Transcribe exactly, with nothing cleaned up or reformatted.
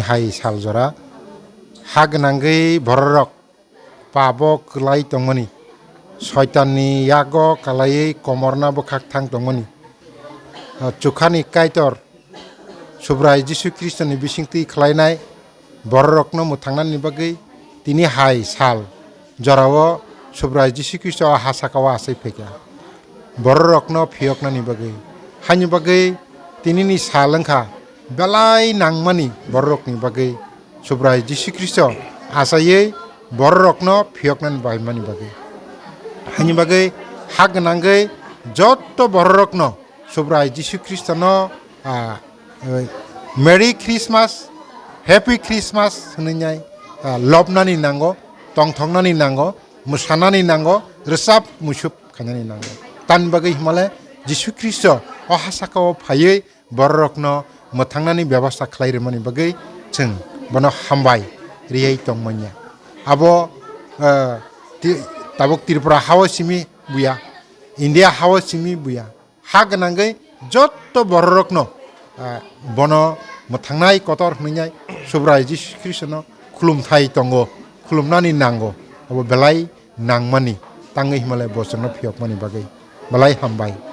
Hai sal jora ha gwnangwi bororok pabo kwlai tongmani, Soitanni yago kalaiwi komorna bwkhak thang tongmani, chukhani Kaitor Subrai Jisu Khristoni bisingtwi khlainai bororokno mwthangnani bagwi tini hai sal jorao Subrai Jisu Khristo ha sakao achai phaikha. Bororokno phiyoknani bagwi. Haini bagwi tinini sal wngkha belai nangmani bororokni bagwi Subrai Jisu Khristo achaiwi bororokno phiyoknani baimani bagwi. Haini bagwi ha gwnangwi jotto bororokno Subrai Jisu Khristono, ah, eh, Merry Christmas, Happy Christmas hwnwi nai, ah, lobnani nango, tongthoknani nango, mwsanani nango, rwchap musup khainani nango. Tani bagwi himale Jisu Khristo o ha sakao phaiwi bororokno mwthangnani bebasta khlai rwmani bagwi chwng bono hambai riyai tongmanya. Abo, eh, ti-, tabuk Tripura hao simi buya, India hao simi buya, ha gwnangwi jotto bororokno, ah, bono mwthangnai kotor hwnwi Subrai Jisu Khristono khulumthai tongo, khulumnani nango, abo belai nangmani, tangwi himale bo chwngno phiyokmani bagwi belai hambai.